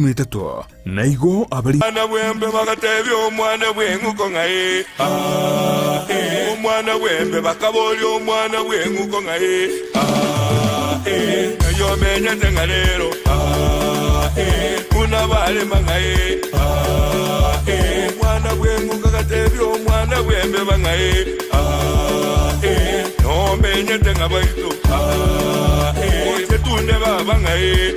Etato, na igo abari. Omwana bw'embe bagatebia omwana bw'eng'uko ng'a ee, aa, ee. Omwana bw'embe bakaboria omwana bw'eng'uko ng'a ee, aa, ee. Ng'ai omenyete ng'a rero, aa, ee. Buna barema ng'a ee, aa, ee. Omwana bw'eng'uko agatebia omwana bw'embeba ng'a ee, aa, ee. Nomenyete ng'a baito, aa, ee. Oche tunde baba ng'a ee,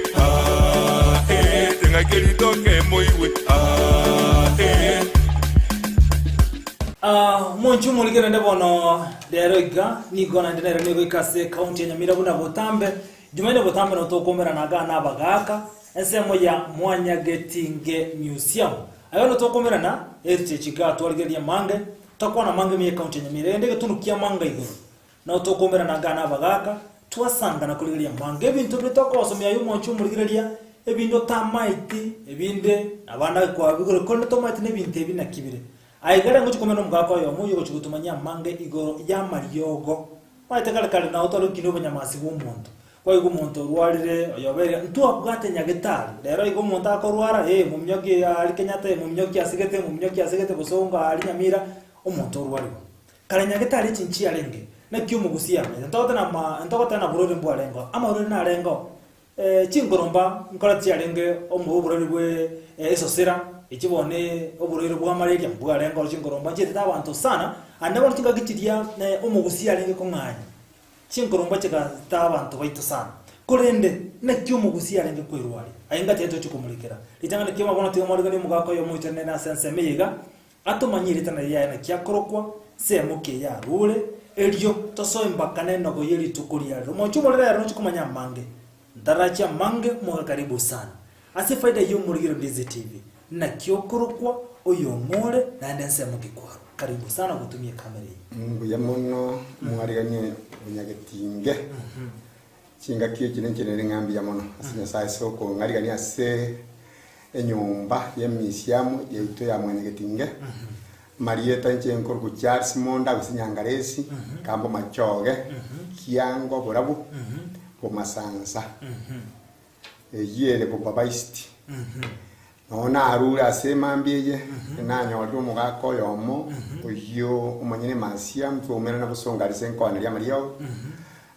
Omonche omorigerende bono rero iga nigo naende nere nigo goika ase ekaunti ya Nyamira buna botambe Jumaine botambe nabo tokomerana iga na abagaaka ensemo ya Mwanyagetinge Museum. Aye bono tokomerana heritage iga twarigereria amange tokwana amange ime ye ekaunti ya Nyamira erinde egetunu kia manga igoro Nao tokomerana iga nabagaaka, twasangana korigereria amange ebinto bire tokosomia aye omwanchi omorigereria, ebinde otamaeti, ebinde abande kwabigure korende tomaeti na ebinto ebi naki bire. Aye iga rero ngochia komenya nomogaka oyomo oyio ogochia gotomanyia amange igoro y'amariogo. Omanyete kare kare nao tware gokina obonyamasi bw'omonto, kwaigwa omonto orwarire, oyo obeire, ntwabwate nyagetari, rero iga omonto akorwara, eh mominyoki aria Kenyatta, eh mominyoki asegete, mominyoki asegete, bosongo aria Nyamira, omonto orwarigwe. Kare nyagetari echi nchiarenge, naki omogusia amenyete. Ntogoteba na ntogoteba na borwaire mbwarengeo, amarwaire narengeo, chingoromba nkore chiarenge omo oborwaire bwe esosera, echi bono oborwaire bwa malaria mbwarengeo chingoromba nchietete abanto sana, naende bono chingaki chiria omogusia arenge kong'anya, chingoromba chigaeta abanto baito sana. Korende, naki omogusia arenge kwerwaria? Aye ngachete tochie komorekera. Ritang'ani ki bono tiga mwariganie omogaka oyomo oitanere ase ensemo eye iga, Atomanye erieta riaye naki akorokwa, nsemo ki eye arure, erio tosoe mpaka nenogo ye rituko ria rero. Omochie omorero ere nochie komanya amange, ntarachie amange moga karibu sana. Ase efaida y'omorigero Ndizi TV, naki okorokwa, oyong'o ore, naende nsemo ki kwarwa. Karibu sana gotumia ekamera eye. Mbuya mono mwariganie bonyagetinge Chingaki echi ninche nere ng'a mbuya mono ase Nyasae ase okong'arigania ase enyomba y'emisiamu yaito ya Mwanyagetinge. Marieta inche nkorokwa Charles Monda gose Nyangaresi, Kambo Machoge, Kiango Borabu, Bomasansa. Eyio ere Bobabaisiti. Nonya narure ase emambia eye, nanyorire omogaka oyomo oyio omonyene emasia, ntwaumerana bosongo aria ase enkoana ri'amariogo.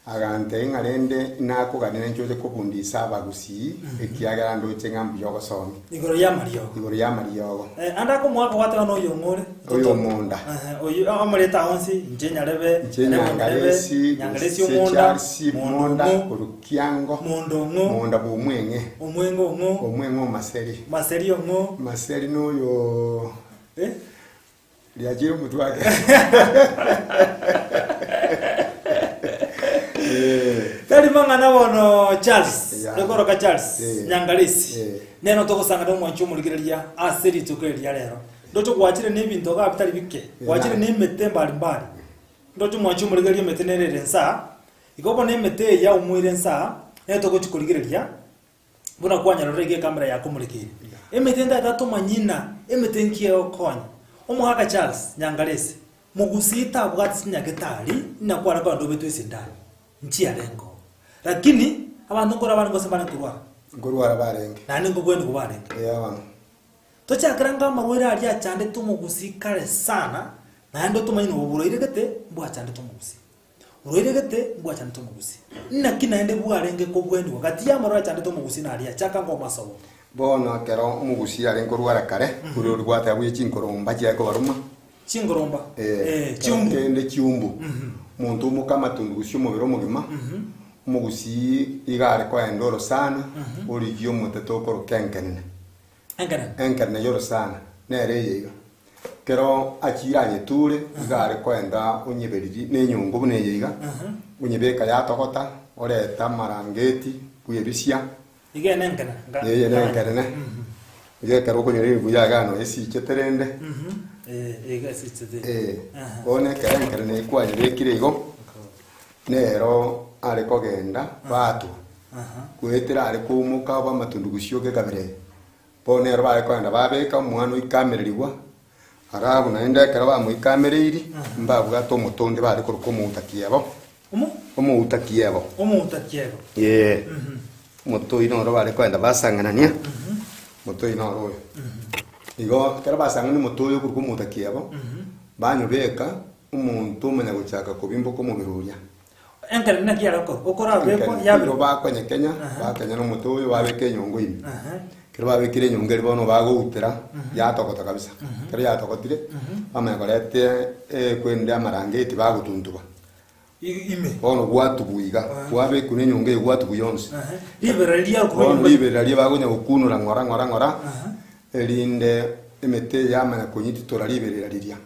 Agantebia ng'a rende inakoganera inche oche kobundisa abagusii, ekiagera ndoche ng'a mbuya ogosomia. Igoro y'amariogo. Igoro y'amariogo. Eh, ande akomoaka gwateba noyo ong'o ore? Oyo omonda. Ehe, oyo amarieta ao onsi, inche Nyarebe, Inche Nyarebe Nyarebe, Nyangaresi, Nyangaresi gose omonda, Charles Mondo Monda, ong'o, Orukiango, Mondo ong'o, Monda bw'omweng'e, Omweng'e ong'o, Omweng'e o Maseri. Maseri ong'o, Maseri noyo eh? Riachire omotwe ake. Eh. Tari mang'ana bono Charles, Yeah. ekoroka Charles, Eh. Nyangaresi. Eh. Nero togosanga nomwanchi omorigereria ase rituko eri ria rero. Ndoche gwachire na ebinto iga bitari bike, gwachire na emete mbari mbari. Ndoche omwanchi omorigereria emete nere ere nsaa, igo bono emete eye yaumwire nsaa, nere togochi korigereria, Buna kwanyarorire iga ekamera yakomorekeire. Emete ntagete tomanyie ng'a emete nki egokonya. Omogaka Charles Nyangaresi, mogusii tabwati chinyagetari ng'a kware kogenda obetwe esindani. Nchiarenge oo. Lakini abanto nkorwa barenge gose mbarenge korwara? Nkorwara barenge. Naende nkobwenigwa barenge. Eeh bono. Tochakere ango amarwaire aria achandete omogusii kare sana, naende otomanye nobo borwaire gete mbwachandete omogusii. Borwaire gete mbwachandete omogusii. Naki naende bwarenge kobwenigwa gati y'amarwaire achandete omogusii naria, chaka ngomasobo. Bono ekero omogusii arenge korwara kare, oria oria gwateba buna chinkoromba chiaye kobaruma, Chingoromba, eh, eh, ekero chiumbu. kende chiumbu, omonto omoka amatundu gose omobere omogima, omogusii iga are koenda orosana, origia omotete okoroka enkenene. Enkenene. Enkenene y'orosana nere eye iga. Ekero achiire ayeture, iga are koenda onyeberiri nenyongo buna eye iga, onyebeka yatogota, oreta amarangeti bw'ebisia. Iga ene enkenene. Nga- Eye nenkenene. Iga ekero okonyora buya iga nonya esichete rende. Eh, iga esichete. Eh, bono ekero enkenene eye kwanyebekire igo, nero are kogenda batwa. Goetera are koumoka obe amatundugusi oke kabere eye. Bono nero bare kogenda babeka omwana oikamererigwa, alafu naende ekero bamoikamereiri, mbabwate omote onde bare korokwa omouta kiebo. Omo? Omouta kiebo. Omouta kiebo. Ee. Omote oyio noro bare kogenda basang'anania. Omote oyo noro oyo. Igo ekero basang'anire omote oyo okorokwa omotakiabo, banyobeka, omonto omanya gochaka kobimboka omobere oria. Enkene naki yare gokora? Okorabekwa Enkene, yabekwa. nigo bakonyekenya, bakenya na omote oyo babeka enyongo ime. Ekero babekire enyongo eria bono bagoutera, yatogota kabisa. Ekero yatogotire, bamanya koreta ekwende amarangeti bagotuntuba. Ime. Bono gwatubwa iga, kwabekwa na enyongo eye gwatubwa yonsi. Riberera riria korwa Bono nyomba. riberera riria bakonya gokunora ng'ora ng'ora ng'ora, erinde emete eye yamanya konyititora riberera riria.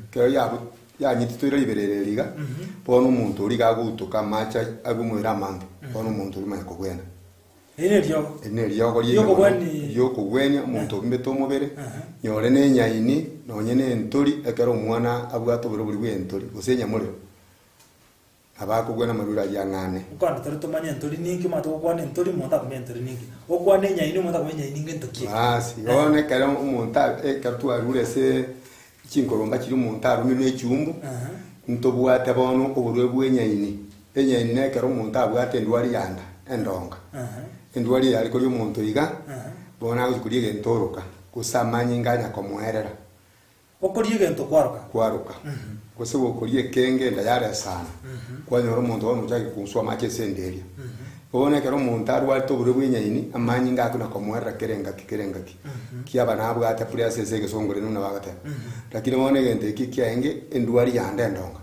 Ekero yabu yanyititoire riberera eri iga, bono omonto oria iga agotuka amache agwo amange, bono omonto oria omanya kobwena. Eri neriogo. Eri neriogo Ri'okogwenia. ri'okogwenia omonto obimbete omobere, nyore nenyaini, nonye nentori, ekero omwana abwate oborwaire boria bw'entori, gose enyamorero, nabo akogwena amarwaire ayio ang'ane. Nkwane tore tomanye entori ninki, omanyete gokwana entori, omonto akomanya entori ninki. Gokwana enyaini, omonto akomanya enyaini ngento ki. Basi, bono ekero omonto a- ekero twarure ase chinkoromba chiria omonto arumirwe na echumbu, ntobwate bono oborwaire bw'enyaini. Enyaini nekero omonto abwate endwari ya nda, endonga. Endwari eye are koria omonto iga, bono agochia koria egento oroka, gose amanyinga anya komoerera. Okoria egento kwaroka. Kwaroka. Gose gokoria ekenge enda yaresana, kwanyora omonto bono ochakire konswa amache ase enda eria. Bono ekero omonto arwarete oborwaire bwa enyaini, amanyinga akona komoerera kera engaki kera engaki, kiaba nabwate pressure ase egesongo rende buna bagoteba. Lakini bono egento eki kiaenge endwari ya nda endonga.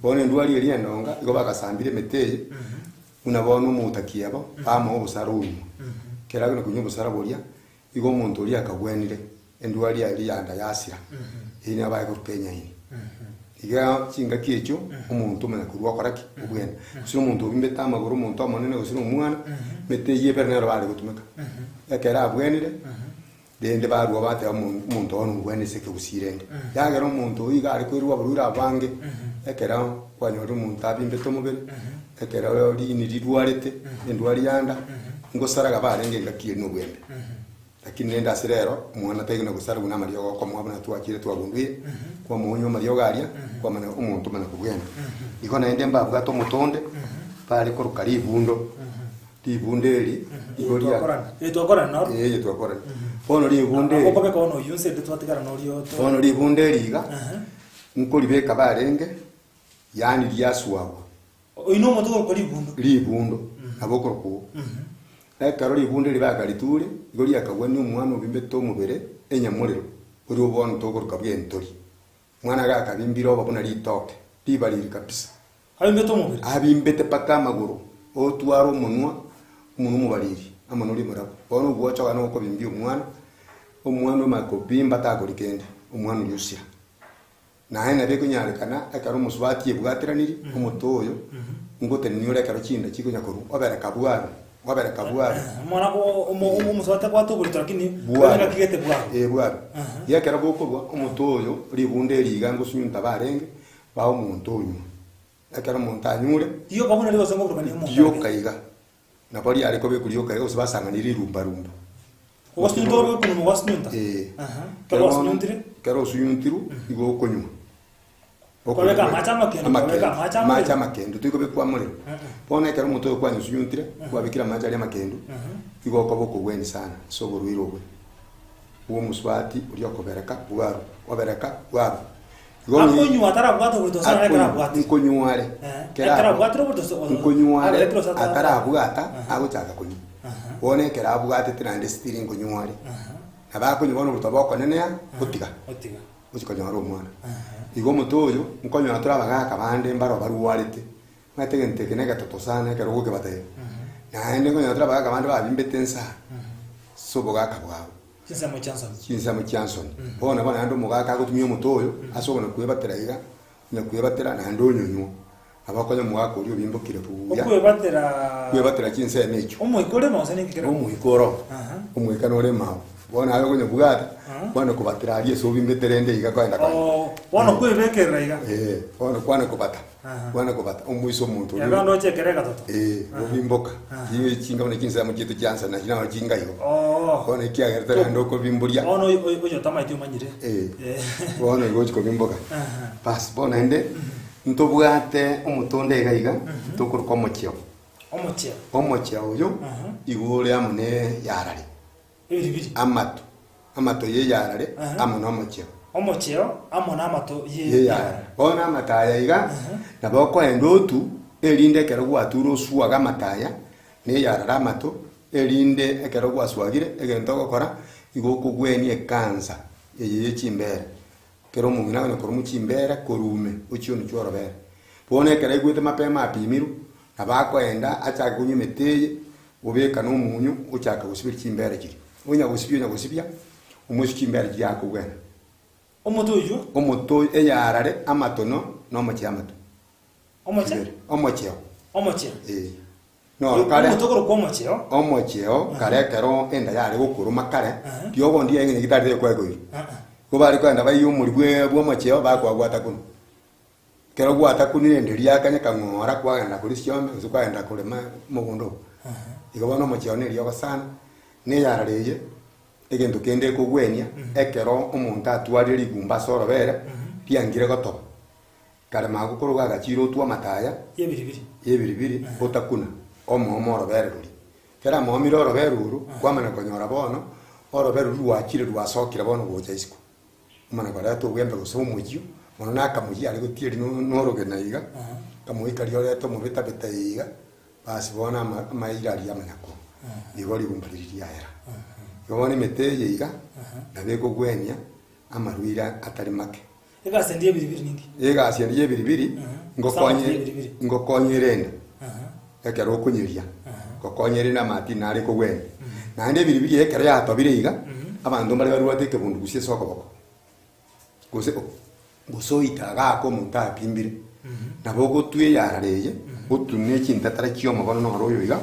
Bono endwari eria endonga, igo bagasambire emete eye, buna bono omotaki abo, bamoa obosara onywa. Ekero agenda konywa obosara boria, igo omonto oria akagwenire, endwari yaye eria yanda yasira, eyio nigo baye koruta enyaini. Iga chingaki echio, omonto omanya korwa okora ki? Obwena. Gose na omonto obimbete amagoro, omonto omonene gose na omwana, emete eyio ebere nero bare gotumeka. Ekero abwenire. Rende barua bateba, Omonto oo nobwenerete ase ekegusii rende. Ekiagera omonto oyio iga are koirwa abarwaire abange, ekero kwanyorire omonto abimbete omobere, ekero riini rirwarete, endwari ya nda, ngosaraga barenge engaki eria nobwembe. Lakini rende ase rero, omwana taigana gosaragwa na amariogo okomoa buna twachire twagunduire, kwamonywa amariogo aria, kwamanya omonto omanya kobwena. Igo naende mbabwate omote onde, bare koroka ribundo. Ribunda eri igo ria Twakorana. Eh, twakorana noro. Eh, twakorana. Bono ribunda eri. Okobeka bono oyio nse ende twatigara norio to. Bono ribunda eri iga, nkoribeka barenge, yaani riaswagwa. Oyio nomote okorokwa ribundo. Ribundo, nabo okorokwa oo. Ekero ribunda eri bakariture, igo riakagwania omwana obimbete omobere, enyamorero, oria bono tokoroka bw'entori. Omwana iga akabimbire obo buna ritoke, ribariri kabisa. Abimbete omobere. Abimbete mpaka amagoro, otware omonwa, omonwa omobariri, amo noria omorabu. Bono ogwochoka nigo okobimbia omwana, omwana omanye kobimba takori kende, omwana oria osira. Naye nabo ekonyarekana ekero omosubati ebwateraniri, omote oyo, ngotenenia ore ekero chinda chikonya korwa, obereka bwaro, obereka bwaro. Omwana omosubati akwate oborito lakini Bwaro. akigete bwaro. Eh, bwaro. Iga ekero bokorwa, omote oyo, ribunda eri iga ngosunyunta barenge, Baa omonto onywa. Ekero omonto anyure, Rioka buna rigose ngoburukania omonto rioka arenge. iga, nabo riare kobekwa rioka iga gose basang'anie rirumbarumba. Ogasunyunta obe okonwa gwasunyunta. Ee. Aha. Ekero gwasunyuntire, Ekero osunyuntirwe, igo okonywa. Kwabeka amache amakendu, kwabeka amache amorero. Amache amakendu, toikobekwa amorero. Bono ekero omonto oyo kwanyosunyuntire, kwabekire amache aria amakendu, igo okoba okogwenia sana ase oborwaire obwe. Bwa omosubati oria okobereka bwarwa, obereka bwarwa. Igo ng'i- Akonywa atarabwata oborito gose nare ekero abwatire. Nkonywa are. Eh, Ekero ekero abwa- abwatire oborito gose- o- Nkonywa are, aberetire gose atara- atarabwata, agochaka konywa. Bono ekero abwatete naende still nkonywa are. Nabo akonywa bono oborito bokonenea, otiga. Otiga. Gochia konyora omwana. Igo omote oyo, nkonyora tore abagaka bande mbaro barwarete, omanyete egento eke negetoto sana ekero ogokebatebia. Naende nkonyora tore abagaka bande babimbete nsa, ase obogaka bwabo. Chinsemo chia nsoni. Chinsemo chia nsoni. Bono nabo naende omogaka agotumia omote oyo, ase okona kwebatera iga, onya kwebatera naende onyonywa. Nabo okonya omogaka oria obimbokire buya. Okwebatera. Kwebatera chinsemo echio. Omoika ore nonse ninki kere? Omoika oro. Omoika nore mao. Bono aye okonyobwata, bono kobatera aria ase obimbete rende iga koenda koenda. Oh, bono kwebekerera iga. Eh, bono kwana kobata. Kwana kobata omoise omonto oria. Ebe ndoche ekere egatoto. Eh, obimboka. Chinga buna chinsemo chiaito chiansa nachi naro chinga igo. Oh. Bono ekiagera tari naende okobimboria. Bono oyo oyo tamaeti omanyire. Eh. Bono igo ochi kobimboka. Bas, bono naende ntobwate omotondo iga iga tokoroka omocheo. Omocheo. Omocheo oyo igo ore amo ne yarare. Ebiribiri. Amato, amato y'eyarare amo nomocheo. Omocheo amo namato y'eyarare. Bono amato aya iga, nabo okoenda otu, erinde ekero gwature osuage amato aya, na eyarare amato, erinde ekero gwasuagire, egento ogokora, igo okogwenia ekansa eye ye chimbere. Ekero omong'ina akonya korwa mochimbere korwa ime ochie onuchwe orobere. Bono ekero aigwete mapema apimirwe, nabo akoenda achake konywa emete eye, obeka na omonyo, ochaka gosiberia chimbere chiria. Onya gosibia onya gosibia, omoisia chimbere chiria akogwena. Omote oyio. Omote oyo eyarare amatono na omochie amato. Omoche? Omocheo. Omocheo. Ee. Noro kare. Omote okorokwa omocheo. Omocheo kare ekero enda yare gokoroma kare, riogo ndiaye ng'a nyagetari tari koegoirwa. Igo bare kogenda baiye omori bwe bw'omocheo bakoagwata korwa. Ekero gwatakunire ende riakanya kang'ora kwagenda korisia chiombe gose kwagenda korema omogondo oo. Igo bono omocheo na eriogo sana, na eyarare eye, egento kende ekogwenia, ekero omonto atwarire rigumba ase orobere, riangire gotoba. Kare magokoro gagachire otwa amataya Y'ebiribiri. y'ebiribiri otakuna omooma orobere roria. Ekero amoomire orobere oro, kwamanya konyora bono, orobere roria rwachire rwasokire bono gocha isiko. Omana koreta obwembe gose omoyio, mono na akamoyio are gotieri no- norogena iga, akamoyio karia orete omobetabeta iga, basi bono ama amaira aria amanya korwa. Igo rigumba riria riaera. Igo bono emete eye iga, nabo ekogwenia amarwaire atari make. Egasi ende y'ebiribiri ninki? Egasi ende y'ebiribiri, ngokonye Samaki y'ebiribiri. ngokonye erende ekero okonyeria, ngokonye erende amatini nare kogwenia. Naende ebiribiri ekero yatobire iga, abanto mbare barwate ekebundu gose ase okoboko, gose gose oita iga ake omonto apimbire, nabo ogotwa eyarare eye, otume chintatara chia omogono noro oyo iga,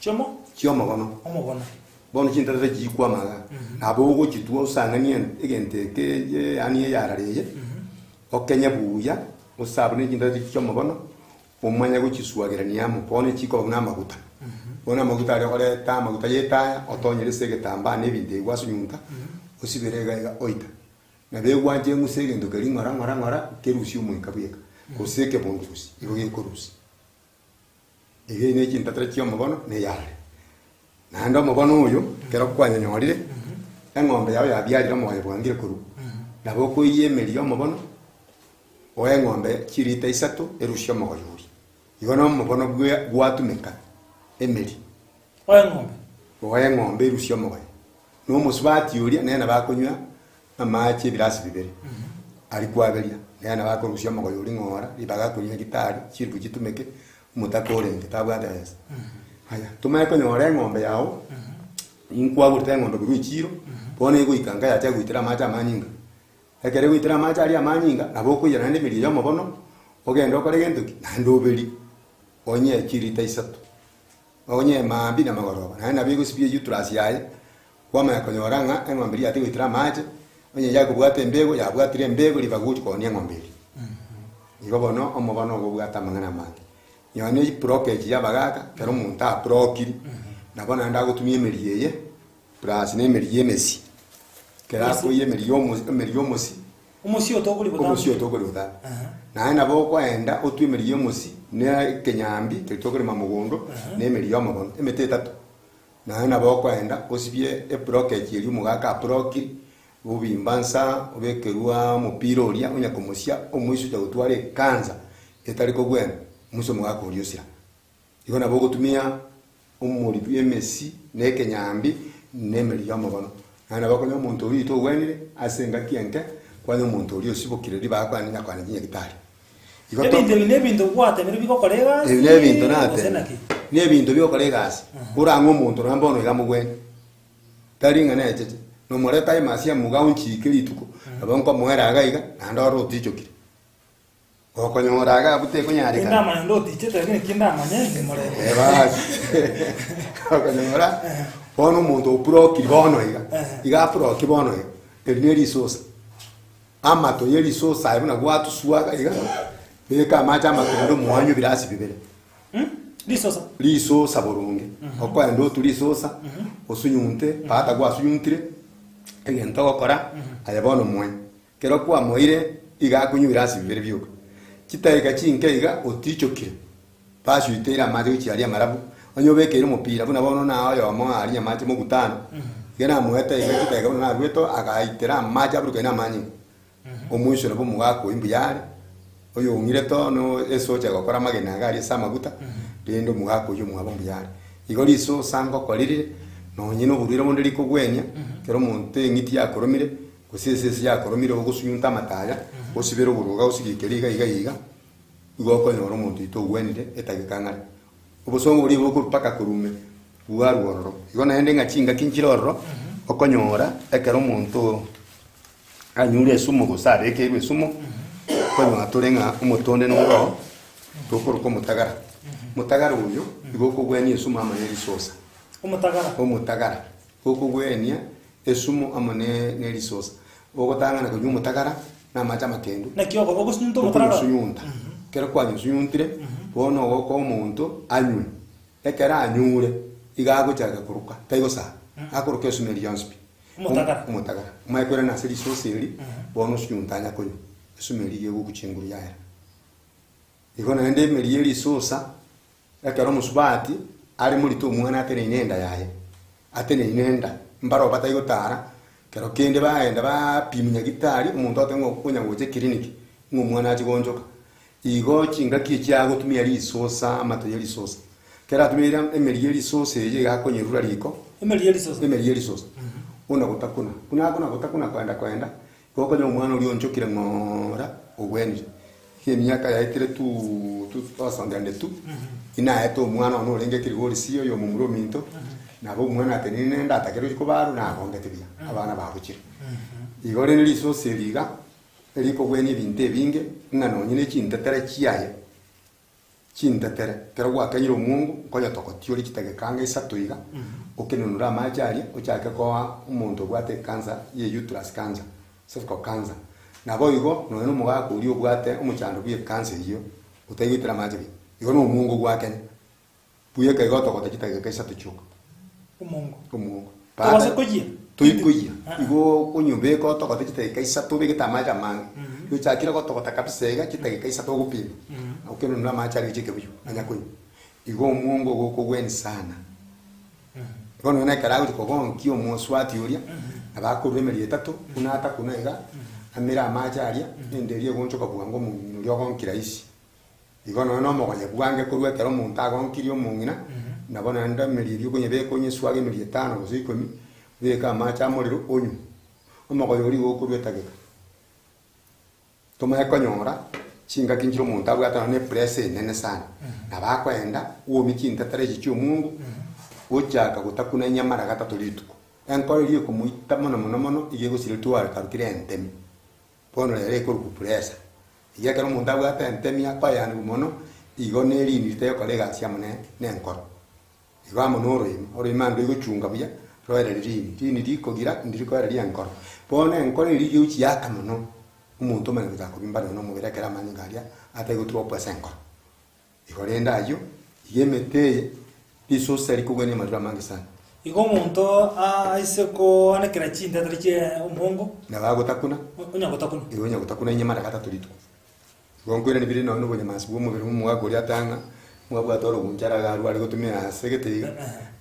Chiomo? chia omogono. Omogono. Bono chintatara chikwama iga, nabo ogochitwa osang'anie egento eke yaani eyarare eye, okenye buya, osabune chintatara echi chi'omogono, omanye gochiswagerania amo, bono chikoba buna amaguta. Bono amaguta aria okoreta amaguta ya etaya, otonyere ase egetambaa na ebinto ebi gwasunyunta, osibere iga iga oita. Nabo egwancha eng'use egento keria ng'ora ng'ora ng'ora, kerusie omoika bweka, gose ekebundugusi, igo gekorusia. Eye ne chintatara chi'omobono na eyarare. Naende omobono oyo, ekero kwanyenyorire, eng'ombe yao yabiarire omogoye bwangire korwa, nabo okoiyia emeri y'omobono, oe eng'ombe chirita isato erusie omogoye oria. Igo na omobono bwe gwatumeka emeri. Oe eng'ombe. Oe eng'ombe erusie omogoye. Na omosubati oria nere nabo akonywa amache ebirasi bibere, aria kwaberia, nere nabo akorusia omogoye oria ng'ora, ribaga akonywa gitari, chiribu chitumeke, omotaka orenge, tabwate besa. Aya, tomanye konyora eng'ombe yago, inkwagorete eng'ombe korwa echiro, bono egoika nka yachaka goitera amache amanyinga. Ekero egoitera amache aria amanyinga, nabo okoiyora naende emeria y'omobono, ogende okore gento ki? Naende oberie, onyee chirita isato. Onye mambia na magoroba, naende nabo egosibia uterus yaye, kwamanya konyora ng'a eng'ombe eria yatiga goitera amache, onye yakobwata embego, yabwatire embego ribaga gochia koonia eng'ombe eria. Igo bono omobono ogo obwate amang'ana amange. Nonya ne ebrokeji ya abagaka, ekero omonto abrokiri, nabo naende agotumia emeri eye, plus na emeri ya emesi. Ekero akoiyia emeri ya omosi emeri ya omosi, Omosie oyo tokori botambe. Omosie oyo tokori botambe. Naende nabo okoenda otwe emeri y'omosie, na ekenyambi keria tokorema mogondo, na emeri y'omogono, emete etato. Naende nabo okoenda osibie ebrokeji eria omogaka abrokire, obimba nsa, obekerwa omopira oria onya komosia, omoisia ocha gotwara ekansa etari kogwena, omoisia omogaka oria osira. Igo nabo ogotumia omori bw'emesi, na ekenyambi, na emeri y'omogono. Naende nabo okonyora omonto oyio oito ogwenire ase engaki enke, kwanya omonto oria osibokire ribaga kwane nyakwane chinyagitari. Igo to- Ebinto ebi nebinto gwatemire bigokora egasi Ebi nebinto gose natemire, naki? nebinto biokora egasi, orang'e omonto nonya bono iga amogwenie, tari ng'a necheche, nomorete aye masia muga onchike rituko, nabo nkomoera iga iga, naende ore otichokire. Gokonyora iga abwo tekonyarekana. Tindamanya onde otichete, lakini kindamanye nimorente. Eh, basi. Gokonyora bono omonto oprokiri bono iga, iga aproki bono iga, eri ne risosa. Amato ye risosa aye buna gwatuswaga iga, beka amache amakonde omwanywe ebirasi bibere. Risosa. Risosa boronge, okoenda otwe risosa, osunyunte, baada gwasunyuntire, egento ogokora, aye bono moe. Kero kwamoeire iga akonywa ase bibere bioka. Chidakika chinke iga otichokire, basi oiteire amache gochia aria amarabu, onye obekeire omopira buna bono na oyomo aria amache mogutano, Iga namoete iga chidakika buna naruete oo, agaitera amache aburukane na amanyinga. Omoiso nabo omogaka oyio mbuya are, oyong'irete oo no esocha egokora amagena iga aria ase amaguta, rende omogaka oyio omwabo mbuya are. Igo risosa ngokoririre, nonye na oborwaire bonde rikogwenia, ekero omonto eng'iti yakoromire, gose esese yakoromire ogosunyunta amataya, osibere oboroga osigike riga iga iga, igo okonyora omonto oito ogwenire etageka ng'are. Obosongo boria bokorwa mpaka korwa ime bwarwa ororo. Igo naende ng'a chingaki nchire ororo, okonyora ekero omonto anyure esumu gose abekeirwe esumu, okonyora tore ng'a omotonde noro oo, tokoroka omotagara. Omotagara oyo, igo okogwenia esumu amo ne risosa. Omotagara. Omotagara, okogwenia esumu amo ne ne risosa. Ogotang'ana konywa omotagara na amache amakendu. Naki okoba ogosunyunta omotagara? Okonyosunyunta. Ekero kwanyosunyuntire, bono ogokoa omonto anywe. Ekero anyure, iga agochaka koruka, taigosaa, akoroka esumu eria yonsi pi. Omotagara. Omotagara. Omanye koirana ase risosa eri, bono osunyunte anya konywa. Esumu eria iga egoku chinguru yaera. Igo naende emeri ye risosa, Ekero omosubati are morito omwana ateneine enda yaye, ateneine enda, mbarabwo batari gotara, kero kende bagenda bapimwa nyagitari, omonto agotebi ng'a onya gocha ekiriniki, ng'a omwana achie goonchoka. Igo chingaki echi agotumia risosa, amato ye risosa. Ekero atumiire emeri ye risosa eye iga akonyerura riko, Emeri ye risosa. emeri ye risosa, buna gotakuna, buna akona gotakuna koenda koenda, Igo okonyora omwana oria onchokire ng'ora ogwenire. Emiaka yaetire tu tu twasongerande tu, inaete omwana one orenge ekirigori si oyo omomura ominto, nabo omwana atenenire nende atakire gochia kobarwa nagongete buya, abana bagochire. Igo rende risosa eri iga, erikogwenia ebinto ebinge, ng'a nonye ne chintetere chiaye, Chintetere, ekero gwakenyire omwongo, nkoyotogotia ore chidageka ang'e isato iga, okenonore amache aria, ochake koa omonto obwate ecancer ye uterus cancer, cervical cancer. Naboigo nonya na omogaka oria obwate omochando bwe ecancer eyio, otaigwetire amache buya, igo na omwongo gwakenya, Bweka igo otogota chidageka isato chioka. Omongo. Omongo. Tobase koyia. Toikoyia. Igo okonyobeka otogote chidageka isato obegete amache amange. Gochakire gotogota kabisa iga chidageka isato ogopima. Okenonora amache aria gochia ekebuyu anya konywa. Igo omongo ogo okogwenia sana. Bono nonya ekero agochia kogonkia omoswati oria, nabo akorwa emeria etato, buna atakuna iga, amere amache aria, ende eria egonchoka bwango omong'ina oria ogonkia rahisi. Igo nonya nomogoye bwange korwa ekero omonto agonkirie omong'ina, nabo naende emeeri eria okonyebeka onyeswage emeeri etano gose ikomi, obeke amache amorero onywe. Omogoye oria igo okorwa etageka. Tomanye konyora chingaki nchire omonto abwate nonya na epressure enene sana, nabo akoenda oomie chintetera echi chia omongo, ochaka gotakuna enyama mara gatato rituko. Enkoro eria ekomoita mono mono mono, iga egosiria tware karokire entemi. Bono rero ekorokwa pressure. Iga ekero omonto abwate entemi akoeanigwa mono, igo ne riini ritegokora egasi amo ne nenkoro. Igo amo na oroima, oroima ando rigochunga buya, roereri riini, riini rikogira ndiri koereria enkoro. Bono enkoro eria egochia yaka mono, omonto omanye gochaka kobimba nonya na omobere ekero amanyinga aria atari goturopa ase enkoro. Igo rende ayio, iga emete eye, risosa rikogwenia amarura amange sana. Igo omonto aise koanekera chintetera chie omongo. Nabo agotakuna. Onya gotakuna. Igo onya gotakuna inye mara gatato rituko. Igo nkoirani bire nonya nobonyamasi bw'omobere bw'omogaka oria atang'a, mwabwate orogunchara iga arware gotumia ase gete iga,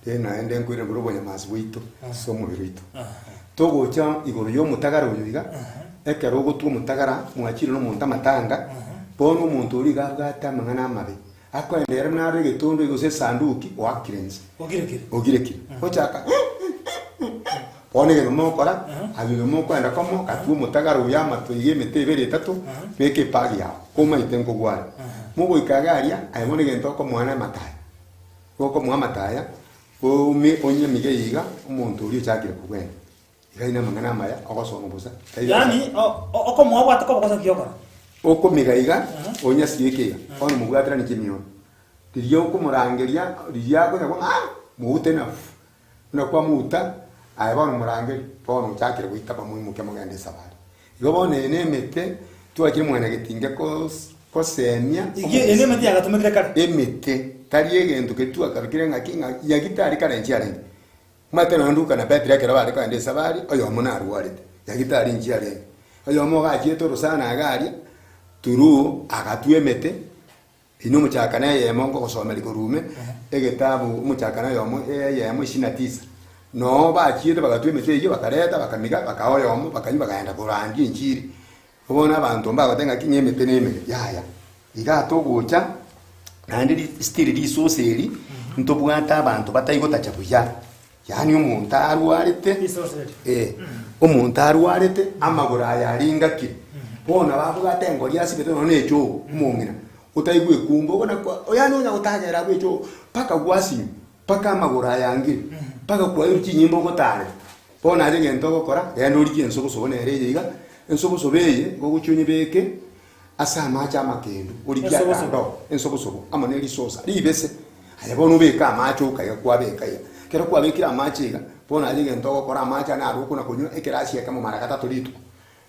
rende naende nkoirani bore obonyamasi bwaito ase omobere oito. Togocha igoro y'omotagara oyo iga, ekero ogotwa omotagara, mwachire nomonto amatanga, bono omonto oria iga abwate amang'ana amabe, akoenda ere buna are egetondo gose esanduki, oakire inse. Ogirekire. Ogirekire. Ochaka bono egento mogokora, aye oyo mokoenda komo, gatwa omotagara oyo amato iga emete ebere etato, beka epagi yao, komaete nkogware. Mogoika iga aria, aye bono egento okomoa na amataya, gokomoa amataya, Ome onyamige iga, omonto oria ochakire kogwena. Iga aine amang'ana amaya, ogosoma bosa. Taiyo Yaani okomoa obwate koba gose nki okora? Okomiga iga, onyasieke iga, bono mobwateranie chimioro. Riria okomorangeria, riria akonya ko ng'a moute na fu, buna kwamouta, aye bono morangerie, bono ochakire goitaba moimoke mogende esabari. Igo bono eye nemete twachire mwanyagetinge kosemia Ege eye nemete yagatumekire kare. Emete tari egento keria twakarokire ng'aki ng'a nyagitari kare nchiarenge. Omanyete nonya Luka na Petero ekero bare kogenda esabari, oyomo narwarete, nyagitari nchiarenge. Oyomo iga achiete orosana iga aria, through agatwa emete, Inwe omochakano eyemo ngogosomeria korwa ime, egetabu omochakano oyomo eyemo isini na tisa. Noo bachiete bagatwa emete eyio, bakareta, bakamiga, bakaa oyomo, bakanywa, bakaenda korandia enchiri. Bono abanto mbagoteba ng'aki ng'a emete nemebe, yaya. Igaa togocha naende ri still risosa eri, ntobwate abanto bataigotacha buya, yaani omonto arwarete, Risosa eri. eh, omonto arwarete, amagoro aya aringakire, bono nabo abwate engori asibete nonya na echoo, omong'ina, otaigwa ekumba, obona kwa yaani onya gotagera abwo echoo, mpaka gwasinywa, mpaka amagoro aya angire, mpaka kwairwe chinyimbo ogotarera. Bono aye egento ogokora, genda origie ensobosobo nere eye iga, ensobosobo eye ngogochia onyebeke ase amache amakendu, origie Ensobosobo. akando, ensobosobo amo ne risosa ribese. Aye bono obeke amache oka iga kwabeka iga. Ekero kwabekire amache iga, bono aye egento ogokora amache aya naro okona konywa ekerasi ekemo mara gatato rituko.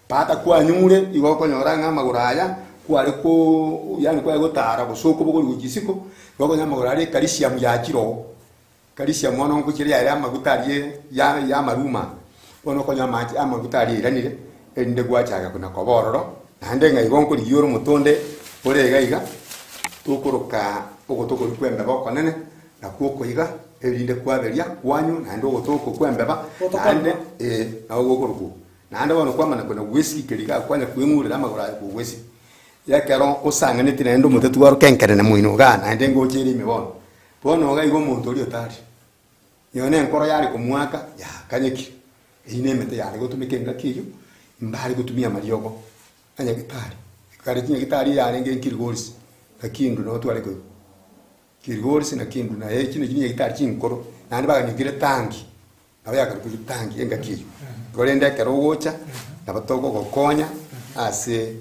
Bata kwanyure, igo okonyora ng'a amagoro aya kware koo yaani kware gotara gose okobogori gochia isiko, igo okonyora amagoro aria ekalsiamu yachire oo. Kalsiamu bono nkochiria yaye amaguta aria ya ya amaruma, bono okonywa amache amaguta aria airanire, erinde gwachaka kona koba ororo, naende ng'a igo nkorigia ore omotonde ore iga iga, tokoroka ogoto koria kwa embeba okonene, nakwo okoiga, erinde kwaberia kwanywa naende ogoto oko kwa embeba, Ogoto kwa naende embeba. eh, nabo gokorokwa okwo. Naende bono kwamanya kona gwesikeria iga kwanya kweng'urera amagoro aye kogwesika. Ekero osang'aneti naende omote twaroka enkerene moino igaa, naende ngocha ere ime bono. Bono iga igo omonto oria otari, nonya nenkoro yare komoaka yakanyekire, eyio nemete yare gotumeka engaki eyio, mbare gotumia amariogo a nyagetari. Kare chinyagitari yarenge Kilgoris na Kindu nabo tware koigwa. Kilgoris na Kindu naye echi nachi chinyagitari chinkoro, naende baganyekire tangi. Nabo yakarokire tangi engaki eyio. Korende ekero ogocha, nabo togogokonya ase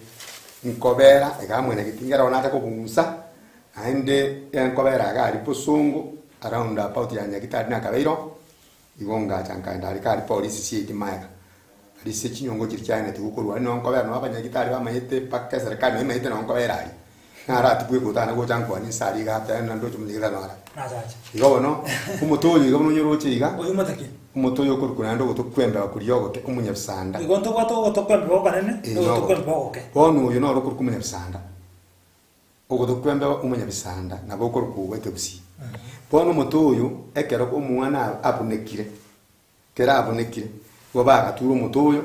nkobera igaa mwenyegeti ngera bono nacha kobung'usa, naende enkobera iga aria bosongo around about ya Nyagitari na Kabeiro, igo ngacha nkaenda aria kare polisi CID magega. Aria ase chinyongo chiria chiaeneti gokorwa aria noo nkobera noo abanyagitari bamanyete mpaka eserekari nabo emanyete noo nkobera aria. Narati bweka otana gocha nkwane inse aria iga atebe ng'a ndoche omonyagitari noro aria. Nachache. Igo bono, omote oyo iga buna onyoroche iga, Oyio omotake. omote oyo okorokwa naende ogoto kw'embeo koria ogoke, omonyabisanda. Igo ntobwate ogoto kw'embeo okonene, Eh, na ogoto nogoto. kw'embeo ogoke. Bono oyo noro okorokwa omonyabisanda. Ogoto kw'embeo omonyabisanda nabo okorokwa ogo ekegusii. Bono omote oyo, ekero omwana abunekire, Ekero abunekire, igo bagatura omote oyo,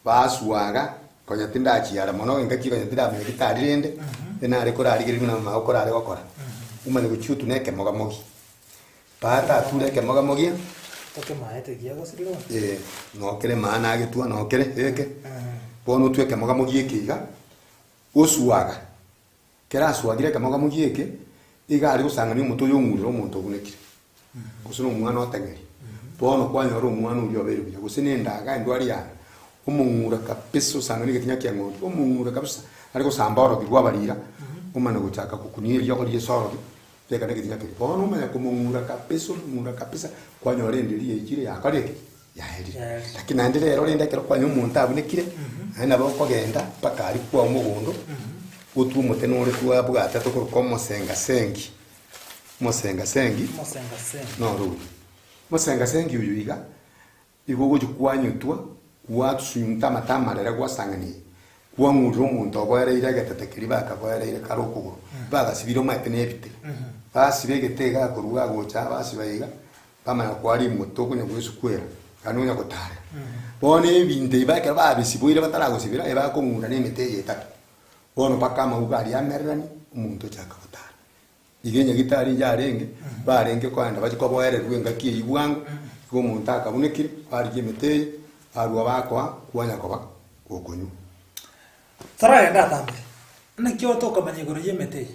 baswaga, konya tindachiara mono engaki konya tindamanya gitari rende, nare korarigereria buna mama okorare gokora, omanye gochia otune ekemogamogi. Tata ature ekemogamogi, Tokemaete ekiya gose rirorio. eh, nokere maana agetwa nokere eke, bono otwe ekemogamogi eke iga, oswaga, Ekero aswagire ekemogamogi eke, iga are gosang'ania omote oyo ong'urire omonto obunekire, gose na omwana oteng'eri. Bono kwanyora omwana oria obeire buya, gose na endaga endwari yane, omong'ura kabisa osang'anie egetinya kia eng'ondi, omong'ura kabisa, are gosamba orogi rw'abarira, omanye gochaka gokunia eriogo ri'ase orogi, beka na egetinya keria. Bono omanye komong'ura kabisa omong'ura kabisa, kwanyora enderi yaichire yakorire ki? Yaerire. Yaerire. Lakini naende rero rende ekero kwanywa omonto abunekire, naende nabo okogenda mpaka aria kwao mogondo, otwe omote nore twabwate tokoroka omosengasengi, omosengasengi, Omosengasengi. noro oyo. Omosengasengi oyo iga, igo ogochia kwanyotwa, gwasunyunta amato amarere gwasang'ania eye, kwang'urera omonto oboereire egetete keria bakaboereire kare okogoro, bagasibire omanyete na ebite, basiba egete iga korwa agocha basiba iga, Bamanya koa rimoto okonya gwesukwera, naende onya gotaarera. Bono ebinto ebi ekero babisiboire bataragosibera, ebakong'ura na emete eye etato. Bono mpaka amauga aria amereranie, omonto ochaka gotara. Iga enyagitari yarenge, barenge koenda bachie koboererwa engaki eyio bwango, igo omonto akabunekire, barigia emete eye, barua bakoa, kwanya koba gokonywa. Toragende atambe, naki otokomanya igoro y'emete eye?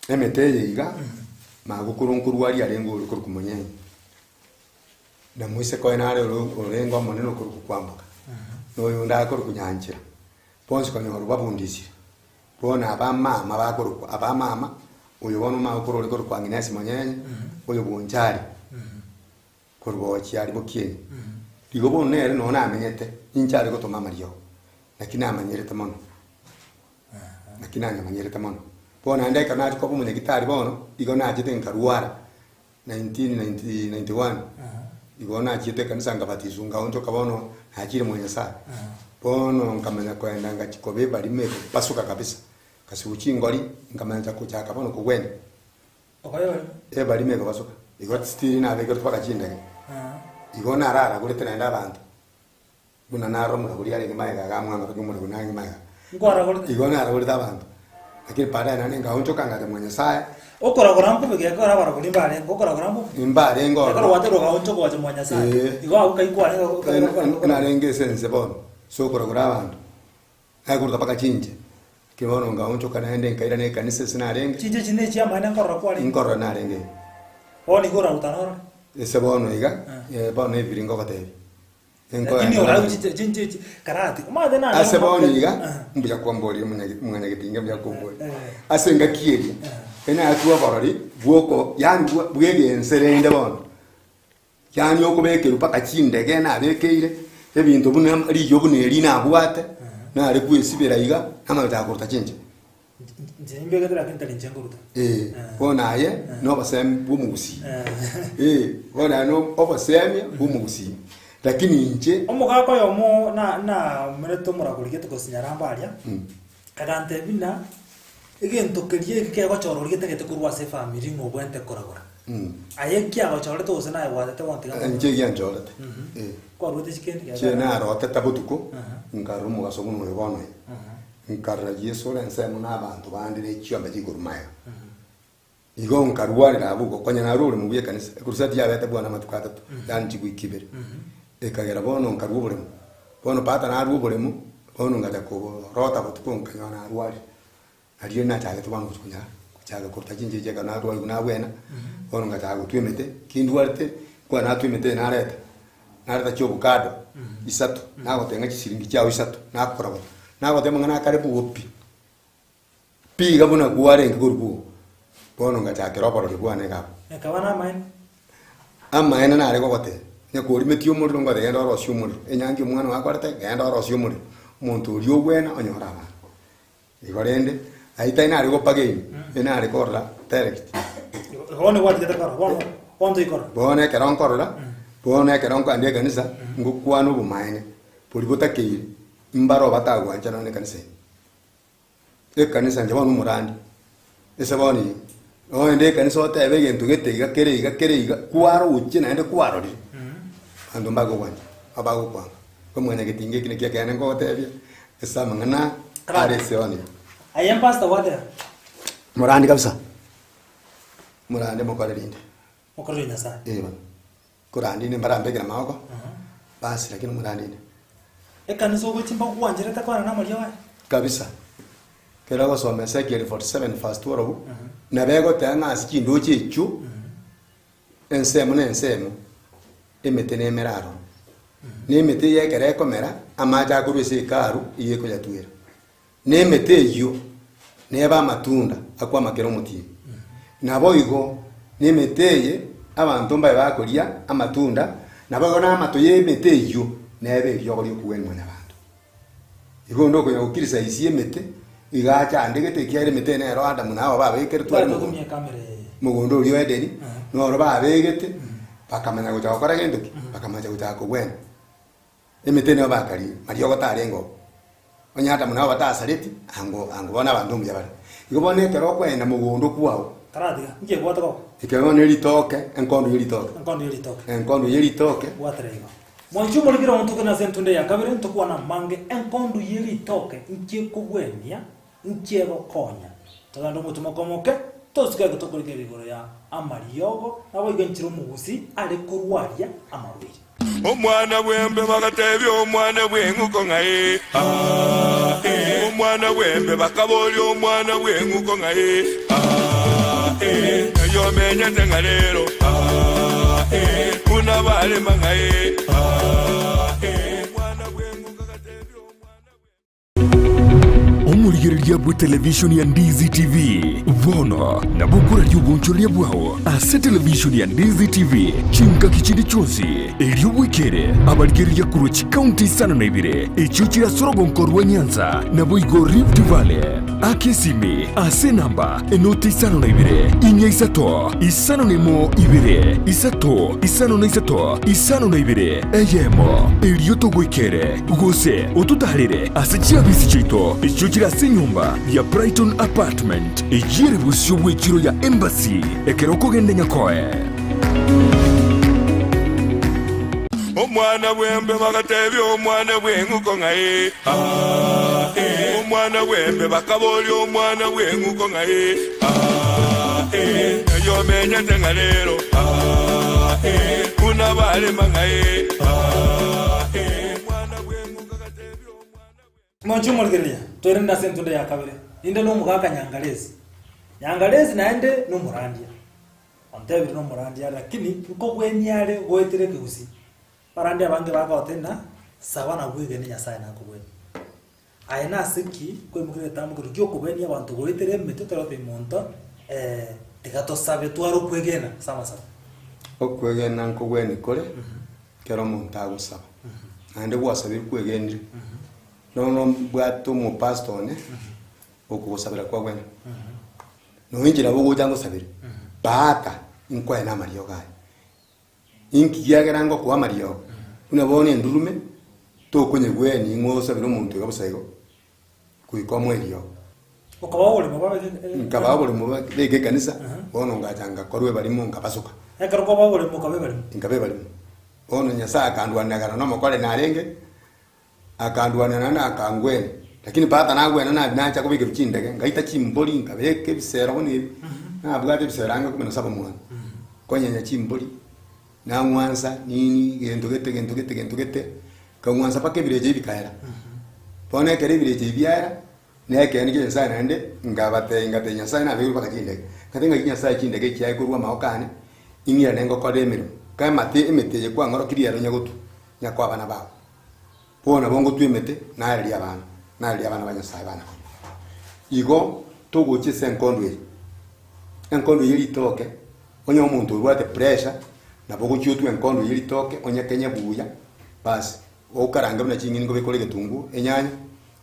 Emete eye iga, magokoro nkorwaria arenge ore korokwa Monyenye, na moiseke oye nare ore orenge omonene okorokwa Kwamboka, na oyonde akorokwa Nyanchera, bonsi konyora obabundisire. Bono abamama bakorokwa abamama, oyo bono magokoro ore korokwa Agnes Monyenye, oyo Bonchari, korwa Bochiari Bokienyi. Igo bono nere noo namenyete, inche are gotoma amariogo, naki namanyerete mono. Naki nanyamanyerete mono. Bono naende ekero nachia koba omonyagitari bono, igo nachete nkarwara 1991, igo nachiete ekanisa nkabatiswa nkaonchoka bono nachire mwa Nyasaye. Bono nkamanya koenda ngachia koba ebarimo ekopasuka kabisa, ngasibwa chingori, nkamanya kochaka bono kogwenia. Okoyori. Ebarimo ekobasuka, igo still nabekerwe mpaka chindege. Igo nararagorete naende abanto, buna naro omoragori arenge magega iga amwang'orokia omoragori narenge magega. Nkwaragorete? Igo naragorete abanto, lakini baadaye naende nkaonchoka ngacha mwa Nyasaye. Okoragora mbobe gekogera abaragori mbarenge, okoragora mbobe. Mbarenge ororo. Ekero gwaterwa ogaonchoka gocha mwa Nyasaye, Ee. igo agwo kai kwarenge En- Narenge ase ense bono, ase okoragora abanto, nakoruta mpaka chinche, lakini bono nkaonchoka naende nkairana ekanisa ase narenge. Chinche echi ne chiamaene nkorora kwarenge. Nkorora narenge. Bono igo orarutane orore. Ase bono iga, bono ebiri ngogotebia. Lakini orarue chinche chinche echi karati. Omanyete nare Ase bono iga, mbuya kwamboria omwanyagetinga mbuya kwamboria. Ase engaki eria, enatwe oborori bwoko yaani bw'egense rende bono, yaani okobekerwa mpaka chindege nabekeire, ebinto buna riyo buna eri nabwate, nare kwesibera iga, namanya gochaka koruta chinche. Inche nimbegete lakini tari inche nkoruta. Eh, bono aye nobosemi bw'omogusii. Eh, bono aye no obosemia bw'omogusii. Lakini inche Omogaka oyomo na namerete omoragori gete gosinyara aria, agantebia buna egento keria eke kegochora oria getagete korwa ase efamiri ng'a obwenerete koragora. Aye kiagochorete gose naye gwatete gontiga Eh, inche egianchorete. Eh. Kwarwete chikende Inche narotete botuko, nkarora omogaso buna oyo bono oyo. Nkarora Yeso ore ensemo na abanto bande ne chiombe chikorwa magega. Igo nkarwarera abwo igo, konya narure oboremo bwa ekanisa, ekrusade yabete bwane amatuko atato, yaani chigwiki ibere. Ekagera bono nkarua oboremo, bono pata narua oboremo, bono ngacha korota botuko nkanyora narwarire. Nario nachagete bono gochia konya gochaka koruta chinchera echi ekero narwarigwe nabwena, bono ngachaka gotwa emete, ki ndwarete, nkwana natwa emete eye nareta, nareta chiovacado isato, nagoteba ng'a chisiringi chiago isato, nakora bo, nagoteba amang'ana akare buo pi, pi iga buna kwarenge korwa buo, bono ngachakera oborori bwane iga abwo. Ekaba namaene. Amaene nare gogotebia, onye korimetie omorero ngote genda orosie omorero, enyangi omwana ogo akorete, genda orosie omorero, omonto oria ogwena onyore abana. Igo rende, ayio tari nare gopaga ime, ere nare korora direct. Bono gwatigete korora, bono bono toikorora. Bono ekero nkorora, bono ekero nkoenda ekanisa, ngokwana obomaene, boria botakeire, mbaro batagwancha nonya na ekanisa ime. Ekanisa inche bono omorandi, ase bono iga, nogende ekanisa otebe egento gete iga kere iga kere iga, kwaroche naende kwarorire, abanto mbakogwancha, abagokwanga. Omwanyagetinga eki nakio ekeene nkogotebia, ase amang'ana are ase one. Aye mpastor gwateba. Morande kabisa, morande mokore rinde. Mokorere Nyasaye. Eh bono, korande inde mbarambekere amaboko, basi lakini morande inde. Ekanisa ogochia mbagwancherete korana amariogo aya? Kabisa. Ekero ogosoma Ezekiel 47 verse 12, nabo egoteba ng'a ase chindoche echio, Ensemo na ensemo, emete nemere aroro, na emete eyio ekero ekomera, amache akorwa ase Hekalu eyio ekoyatwera. Na emete eyio nebe amatunda akwama kera omotienyi. Naboigo nemete eye abanto mbabe bakoria amatunda, naboigo namato y'emete eyio nebe eriogo ri'okogwenia mwanyabanto. Igo onde okonya gokirisaisia emete, iga achandegete, ekiagera emete eye nero Adamu na Hawa babekeretwe are mogondo. Mogondo oria o Edeni, noro babegete, bakamanya gocha gokora gento ki? Bakamanya gochaka kogwena. Emete nigo bakaria, mariogo tarenge oo. Onye Adamu na Hawa batasareti, ango ango bono abanto mbuya bare. Igo bono ekero okoenda mogondo kwao, Karatiga, inki ebwate koba? ekero bono eritoke, enkondo y'eritoke, Enkondo y'eritoke. enkondo y'eritoke, Bwatera igo. Mwanche omorikire ontokene ase entunda ya kabere, ntokwane amange, enkondu ye ritoke inki ekogwenia, inki egokonya. Togende omotwe mokomoke, tosike eke tokorikera igoro ya amariogo, naboigo enchera omogusi are korwaria amarwaire. Omwana bw'embe bagatebia omwana bw'eng'uko ng'a ee, aa, ee. Omwana bw'embe bakaboria omwana bw'eng'uko ng'a ee, aa, ee. Ng'ai omenyete ng'a rero, aa, ee. Buna barema ng'a ee, aa, ee. Omwana bw'eng'uko agatebia omwana bw'eng'uko. Omorigereria bw'etelevishoni ya Ndizi TV bono nabo okoraria obonchoreria bwao ase televishoni ya Ndizi TV chingaki chinde chionsi, erio bwekere abarigereria korwa chikaunti isano na ibere echio chire ase orogonko rwa Nyanza naboigo Rift Valley. Aka esimi ase enamba enoti 52 4 isato 51 2 3 53 52 eyemo, erio togoikere gose ototaarere ase chiabisi chiaito echio chire ase enyomba ya Brighton Apartment, eyio ere bosio bw'echiro ya Embassy ekero okogenda Nyakoe. Omwana bw'embe bagatebia omwana bw'eng'uko ng'a ee, aa, ee. Omwana bw'embe bakaboria omwana bw'eng'uko ng'a ee, aa, ee. Ng'ai omenyete ng'a rero, aa, ee. Buna barema ng'a ee, aa, ee. Omwana bw'eng'uko agatebia omwana bw'eng'uko. Mwanche omorigereria, toirane ase entunda ya kabere. Ninde nomogaka Nyangaresi. Nyangaresi naende nomorandia. Ontebire nomorandia lakini nkobwenia are goetera ekegusii. Abarandia abange bagoteba ng'a saba na bwegene Nyasaye nakobwenie. Aye nase ki koimokia egetambo keria giokobwenia abanto goetera emete otari gotebia monto tiga tosabe tware okwegena ase amasabo. Okwegena nkobweni kore ekero omonto agosaba, naende gwasabire kwegenire, nonya mbwate omopastor one, okogosabera kwagwena. Nonya inche nabo ogocha ngosabere, baata inkoe na amariogo aya. Inki kiagera ngokoa amariogo? Buna bono endurume, tokonyegwenia ing'o osabere omonto iga bosa igo, goika omoe eriogo. Okabaa oboremo babeke e- Nkabaa oboremo babeke ekanisa, bono ngacha ngakorwa ebarimo nkabasoka. Ekero kwabaa oboremo okaba ebarimo. Nkaba ebarimo. Bono Nyasaye akandwania agana nomokore narenge, Akandwania naende akangwena, lakini tata nagwena nabi nacha kobekerwa chindege, ngaita chimbori nkabeka ebisero buna ebi, nabwate ebisero ang'e kumi na saba mwane, konyenya chimbori, nang'wansa nini gento gete gento gete gento gete, nkang'wansa mpaka ebirecha ebi bikaera. Bono ekero ebirecha ebi biaera, na ekeene kia Nyasaye naende, nkabatebia ngatebia Nyasaye nabeirwe mpaka chindege, ngateba ng'aki Nyasaye chindege echi chiaye korwa amaboko ane, ing'irane ngokorere emeremo, kemate emete eye kwang'orokirie ero nyagotwa, nyakoa abana bao. Bono nabo ngotwa emete, naererie abana, naererie abana ba Nyasae bana konywa. Igo togochia ase enkondo eye, enkondo eye ritoke, onye omonto orwate pressure, nabo ogochia otwe enkondo eye ritoke, onyekenye buya, bas, okarange buna ching'eni nkobeka ore egetunguo, enyanya,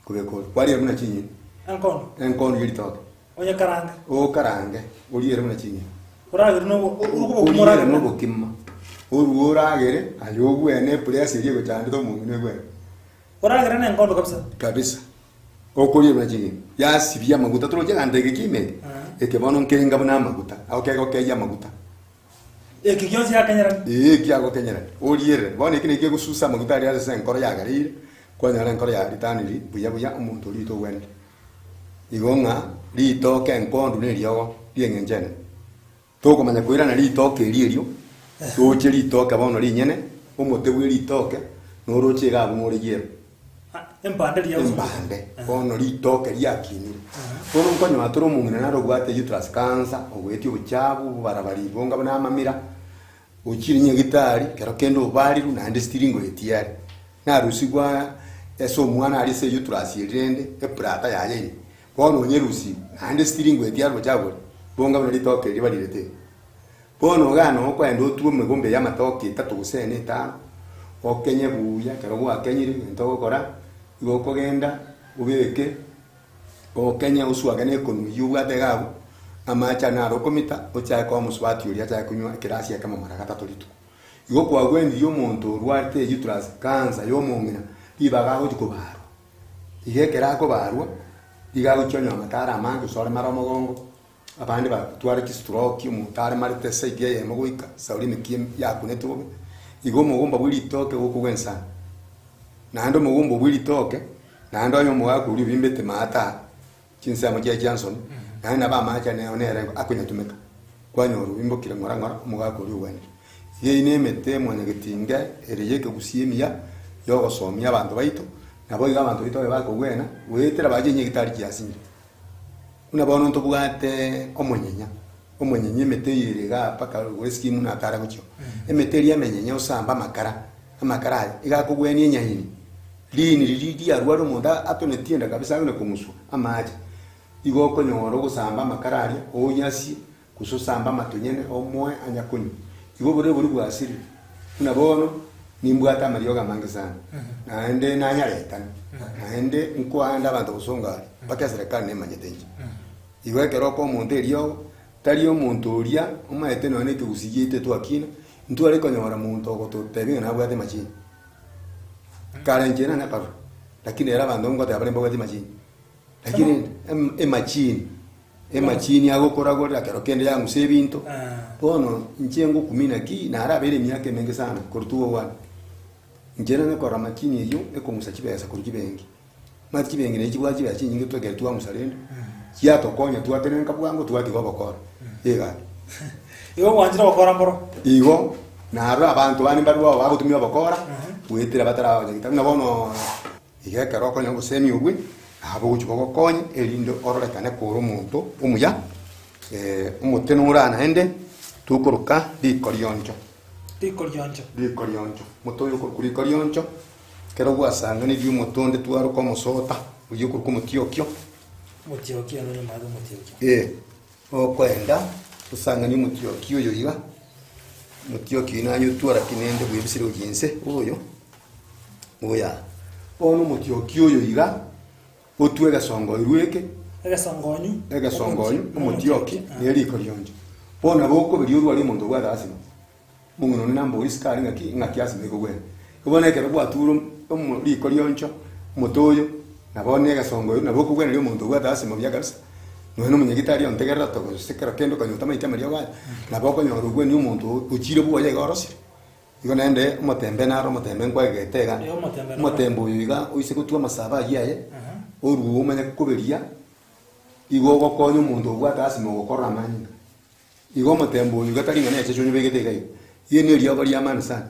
nkobeka ore, kwariera buna ching'eni. Enkondo? Enkondo ye ritoke. Onyekarange. Okarange, oriere buna ching'eni. Oragere nobo oruge obokima Oriere oragere. nobokima. Oruge oragere, aye obwene epressure eria egochandete omong'ina ebwene. Oragere na enkondo kabisa. Kabisa. Okoria buna ching'eni. Yasibia amaguta, toroche egento eke kiime eke? Eke bono nkenga buna amaguta, ago kegokeyia amaguta. Eke gionsi yakenyerani. Ee, eki agokenyerani. Oriere. Bono eki nakio kegosusa amaguta aria ase enkoro yagareire, kwanyora enkoro yaritaniri buya buya omonto oria togwenereti. Igo ng'a ritoke enkondu na eriogo ri'eng'encho enene. Tokomanya koirana ritoke erio erio, toche ritoke bono rinyene, omote bwe ritoke, noroche iga abwo more giero. Empande riria gose omote. Empande, bono ritoke riakinire. Bono nkonyora tore omong'ina nare obwate uterus cancer, ogoetia obochabu, obobarabari bonga buna amamira, ochire nyagitari, kero kende obarirwe naende still ngoetia are. Narusigwa ase omwana aria ase uterus eria rende eplata yaye ime, bono onyerusigwe naende still ngoetia are obochabu boria, bonga buna ritoke riria barirete iga. Bono igaa noo okoenda otwe emegomba eye amatoke etato gose ene etano, okenye buya, ekero gwakenyire egento ogokora, igo okogenda obeke okenye oswage na ekonwa eywo obwate iga abwo, amache aria naro okomita, ochake koa omosubati oria achake konywa ekerasi ekemo mara gatato rituko. Igo kwagwenirie omonto orwarete uterus cancer ya omong'ina, ribaga agochia kobarwa. Igo ekero akobarwa, iga agochia onywa amataro amange gose oremare omogongo, abande batware chistroke, omonto aremarete eside eyemo goika sauri emekia yakunete bobe, igo omogomba bwe ritoke gokogwa ensana. Naende omogomba bwe ritoke, naende onye omogaka oria obimbete maate aa, Chinsemo chiaye chia nsoni, naende nabo amache ane nere akonyatumeka, kwanyora obimbokire ng'ora ng'ora omogaka oria ogwenire. Iga eyio nemete mwanyagetinge ere y'ekegusia emiya y'ogosomia abanto baito, nabo iga abanto baito babe bakogwena goetera bache nyagitari chiasinyire. Buna bono ntobwate omonyenya, omonyenya emete eye ere igaa mpaka igoro eskimu natara gochia oo. Emete eria emenyenya osambe amakara, amakara aya iga akogwenia enyaini. Riini riria riarware omonto atonetie enda kabisa agende kong'uswa amache, igo okonyora ogosamba amakara aria, onyasie, gose osambe amatonyene omoe anya konywa. Igo oborwaire boria bwasirire. Buna bono, nimbwate amariogo amange sana, naende nanyaretana, naende nkoa ande abanto gosonga aria, mpaka eserekari nemanyete inche. Igo ekero okoa omonto eriogo, tari omonto oria omaete nonya na ekegusii giaito twakina, ntware konyora monto ogototebia ng'a nabwate emachini. Kare inche nanye karora, lakini ere abanto ngoteba bare mbabwati emachini. Lakini em- emachini, emachini agokoragorera kero kende yang'usa ebinto, bono inche ngokumia naki narabeire emiaka emenge sana korwa togokwana. Inche nang'e korora machine eyio ekong'usa chibesa korwa chibenki. Omanyete chibenki nachi chibwate chibesa chinyinge twekere twang'usa rende, chiatokonya twatenenka bwango twatiga obokora. Egaki. Igo gwanchire gokora mboro? Igo, naro abanto bande mbarue abo bagotumia obokora, goetera bataraba abanyagitari. Buna bono iga ekero okonyora obosemi obwe, nabo ogochia bogokonye erinde ororekane kore omonto omuya, omote nore naende tokoroka rikorioncho. Rikorioncho. Rikorioncho. Omote oyo okorokwa rikorioncho, ekero gwasanganirie omote onde twaroka omosota, oyio okorokwa omotiokio. Omotiokio nonye omanyete omotiokio. Ee. Okoenda osang'anie omotioki oyo iga, omotioki oyio naye otwara ki nende bwebisire gochia inse, oyo, oyo aa. Bono omotioki oyo iga, otwe egesongoirwe eke, Egesongonyu. egesongonyu, omotioki, na eriko rioncho. Bono nabo okoberia orware omonto obwate asima. Omong'ina onde nambori isiko aria ng'aki ng'aki asima ekogwena. Igo bono ekero gwature omo riko rioncho, omote oyo, na bono egesongo oyo, nabo okogweneria omonto obwate asima buya kabisa. Nonya na omonyagitari ontegerera togose kero kende okonyora otamaeti amariogo aya, nabo okonyora ogwenia omonto ochire bwoye iga orosire. Igo naende omotembe naro omotembe nkwagegete iga, Eh, omotembe noro. omotembe oyo iga oise gotwa amasabo ayio aye, oruo omanye koberia, igo ogokonya omonto obwate asima ogokorora amanyinga. Igo omotembe oyo iga tari ng'a necheche onyobegete iga iga. Eye neriogo ri'amani sana.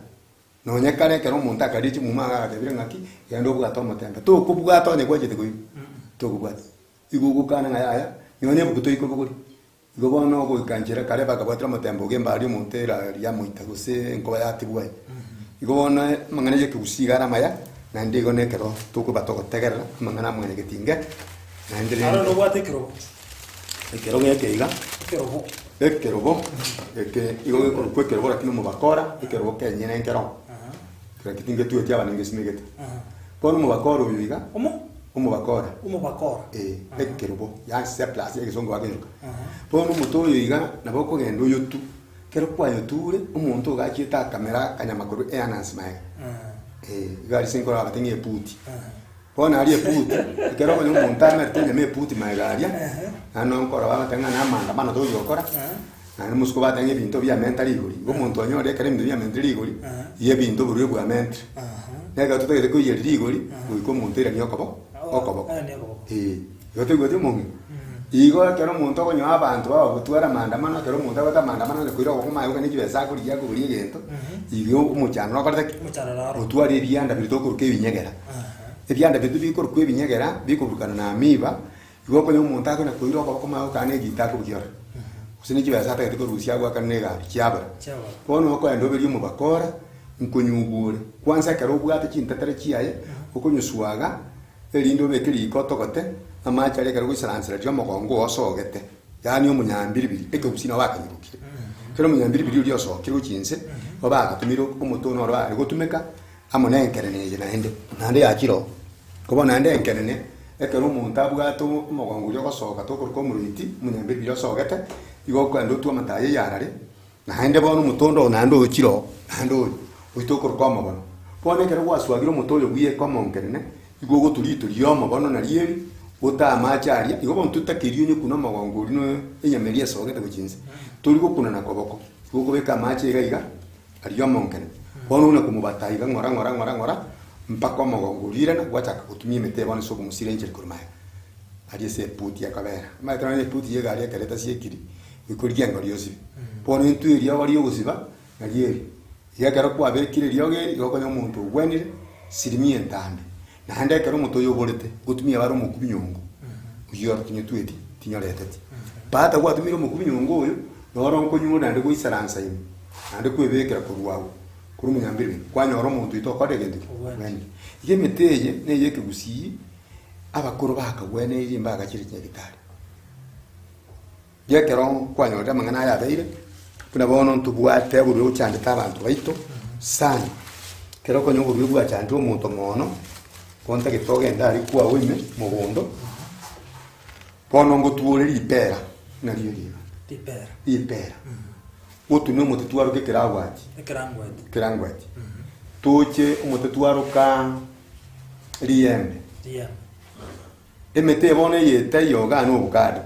Nonye kare ekero omonto akaria chimuma iga agatebire ng'aki, genda obwate omotembe. Tokobwata onye gwachete koigwa, tokobwata. Igo ogokana ng'a yaya, nonye ebuku toikobogoria. Igo bono ogoika nchera kare bakabwatire omotembe ogo embari omonto era riamoita gose enkoba yatibwa aye. Igo bono amang'ana ya ekegusii iga are amaya, naende igo nekero tokoba togotegerera amang'ana a mwanyagetinge, naende Aro rende. nobwate ekerogo. Ekerogo eke iga, Ekerogo. ekerogo eke igo gekorokwa ekerogo lakini omobakora, ekerogo kenyene nkero, kera tingetueti aba ningesimegete. Bono omobakora oyo iga, Omo? omobakora, Omobakora. eh, ekerogo, yaani surplus egesongo bakenyoka. Bono omote oyo iga, nabo okogenda oyotu, ekero kwayoture, omonto iga achiete akamera akanyama korwa eanansi magega, eh, iga aria ase nkorora abate ng'a ebuti. Bono aria ebuti, ekero okonya omonto amerete enyama ebuti magega aria, naende nokora bagoteba ng'a namaandamano togochia gokora, naende mosiko bateba ng'a ebinto biamenta rigori. Igo omonto onyore ekero ebinto biamentire rigori, igo ebinto oborwaire bwamentire. Na ekero totagete koiyeria rigori, goika omonto airanie okobo okoboko. Eeh, igo toigweti omong'ina? Igo ekero omonto okonyoa abanto babagotwara amaandamano, ekero omonto abwate amaandamano onye koira okoboko maye okane chibesa akorigia akoboria egento, igo omochando nokorete ki? Otware ebianda biria tokoroka ebinyegera. Ebianda biria bikorokwa ebinyegera, bikoburukana na amiba, igo okonya omonto akona koira okoboko maye okane egita akobugia ore. Gose ne chibesa atagete korusia agoakane na egari, chiabora. Bono okoenda oberie omobakora, nkonyugwa ore. Kwanza ekero obwate chintetere chiaye, okonyoswaga, erinde obeke riko otogote, amache aria ekero ogoisaransera riria omogongo oo osogete, yaani omonyambiribiri, ekegusii nabo bakanyirukire. Ekero omonyambiribiri oria osokire gochia inse, nigo bagatumire omote one oro are gotumeka, Amo nenkenene eye naende, naende yachire oo. Ko bono naende enkenene, ekero omonto abwate omogongo oria ogosoka tokorokwa omoroiti, omonyambiribiri osogete, igo okoenda otwe amatayo eyarare, naende bono omotondo oo naende ochire oo, naende oyo, oyio tokorokwa omobono. Bono ekero gwaswagire omote oyo bweka omonkenene, igo ogotwa rito riomobono nario eri, ote amache aria, igo bono totakeiri onye kuna omogongo oria na enyama eria esogete gochia inse. Tori gokuna na koboko, igo okobeka amache iga iga, Aria omonkene. Bono buna komobata iga ng'ora ng'ora ng'ora ng'ora, mpaka omogongo oria oirana, gwachaka gotumia emete eye bono ase okomosira enchera korwa magega. Aria ase ebuti ekobera. Omanyete nonya ebuti ya egari ekero etasiekiri, goika origie engori osibe. Bono intwe eriogo riogosiba, nario eri. Iga ekero kwabekire eriogo eri, igo okonya omonto ogwenire, sirimia entambe. Naende ekero omonto oyo oborete, gotumia bare omokubinyongo, oyio oro tinyotweti, tinyoreteti. Baata gwatumire omokubinyongo oyo, noro nkonywa naende goisaransa ime, naende kwebekera korwa agwo, korwa omonyambiri oino, kwanyora omonto oito okorire egento ki? Ogwenire. Iga emete eye neye ekegusii, abakoro bakagweneire mbagachire chinyagitari. Gekero kwanyorire amang'ana aya abeire, buna bono ntobwate oborwaire bochandete abanto baito sana. Ekero okonyora oborwaire bwachandire omonto mono, gontagete ogende aria kwao ime mogondo, bono ngotwore ripera nario riga, Ripera. ripera. Gotune omote twaroke ekeragwati, Ekerangweti. ekerangwati. Toche omote twaroka riembe. Riembe. Emete eye bono eye etaiyo igaa na obokado,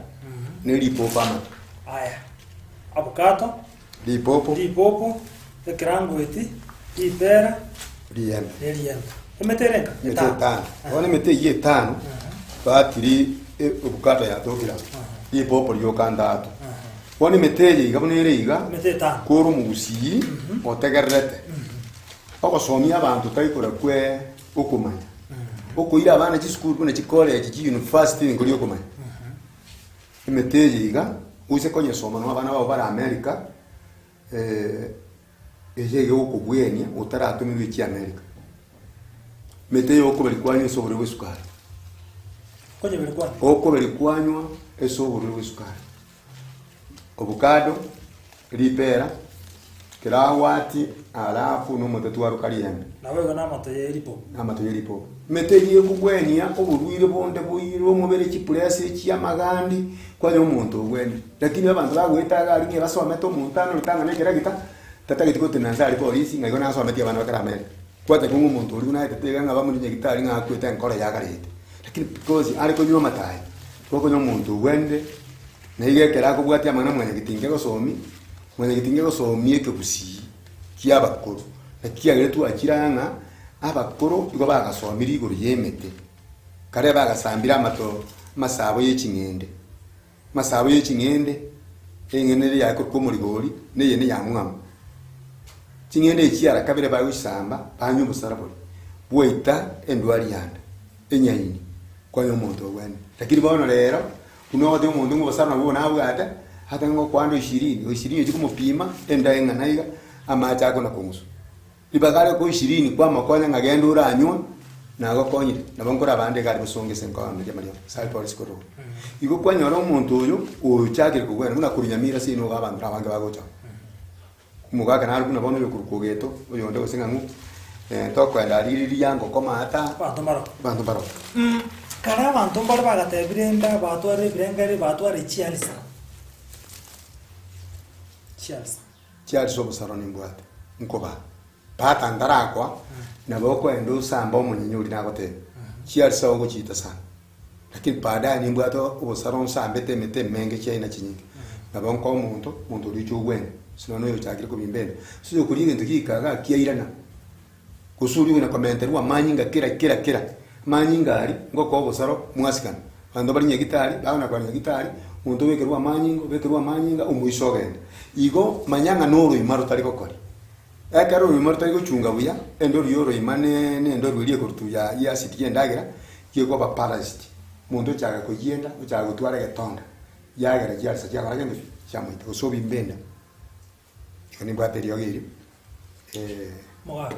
ne ripopo amato. Aya, abukato, Ripopo. ripopo, ekerangweti, ripera. Riembe. Ne riembe. Emete ere enka? Emete etano. Bono emete eyio etano, batiri ebukato yatokire abwo, ripopo rioka ntato. Bono emete eye iga buna ere iga, Emete etano. kore omogusii otegererete, ogosomia abanto tari korakwe okomanya, okoira abana chisukuru buna chicollege, chiuniversity nkori okomanya. Emete eye iga, oise konyesoma nonye abana bao bare America, Eye iga egokobwenia otaratomerwa echia America. Emete eye okoberi kwanywa ase oborwaire bwa esukari. Konyeberi kwanywa? Okoberi kwanywa ase oborwaire bwa esukari. Ovacado, ripera, kirawati, alafu na omote twaroka riembe. Nabo igo na amato ye ripopo. Na amato ye ripopo. Emete eyio ekogwenia oborwaire bonde boire omobere chipressure chiamagandi, kwanyora omonto ogwenire. Lakini abanto bagoeta iga aria ng'a basomete omonto anorete ang'ana ekeragita, tatageti gotenena nse aria polisi ng'a igo nasometie abana bakare America. Kwateba ng'a omonto oria buna aetete iga ng'a bamorire nyagitari ng'a akwete enkoro yagarete. Lakini because are konywa amatayi, gokonywa omonto ogwenire, na iga ekero akobwatia amang'ana mwanyagetinga egosomia, mwanyagetinga egosomia ekegusii kia abakoro. Naki kiagera twachire aa ng'a abakoro igo bagasomirie igoro ya emete, kare bagasambire amato amasabo ye ching'ende. Amasabo ye ching'ende, eng'ende eria yakorokwa omorigori, na eyende yamwamu. Ching'ende echi ara kabere bagochisamba, banywa obosara boria, bwaita endwari yanda, enyaini, kwanywa omonto ogwene. Lakini bono rero, buna ogotebia omonto ng'a obosara nabwo nabwate, atebe ng'a okoanda ishirini, ishirini ochia komopima, enda eng'ana iga, amache akona kong'uswa. Ribaga are ko ishirini kwamokonya ng'a genda oranywe, nagokonyire. Nabo nkore abande iga aria bosongo ase nkoonderia amariogo, ase aria polisi korwa igoro. Igo kwanyora omonto oyo ochakire kogwena buna korwa Nyamira ase inwe iga abanto nabange bagocha oo. Omogaka naro buna bono oyokorokwa Ogeto, oyonde gose ng'a ng'o, tokoenda aria riria ngoko maata, Abanto mbaroo. abanto mbaroo. Kare abanto mbare bagatebire enda batwarire ebirengererio batware chialisa, chialisa. Chiarisa obosaro nimbwate, nkobaa. Tata ntarakwa, nabo okoenda osambe omonyenye oria nagotebia. Chiarisa ogochiita sana. Lakini baadaye nimbwate obosaro nsambete emete emenge chiaina chinyinge. Nabo nkoa omonto, omonto oria ocha ogwene, ase nonya oyochakire kobimba enda. Ase oyokoria egento giika igaa kiairana, Gose oria okonya komenterwa amanyinga kera kera kera, amanyinga aria ngokoa obosaro mwasikana. Abanto bare nyagitari, bagana kogenda nyagitari, omonto obekerwe amanyinga, obekerwe amanyinga, omoiso ogenda. Igo manya ng'a noroima rotari gokoria. Ekero oroima rotari gochunga buya, endoru ya oroima ne ne endoru eria ekorutu ya ya acid ya endagera, gekoba parasite. Omonto ochaka koyienda, ochaka gotwara egetonda, yagera chiarisa chiakora gento ki? Chiamoita, gose obimbe enda. Igo nimbwate eriogi erio, eh. Mogaka,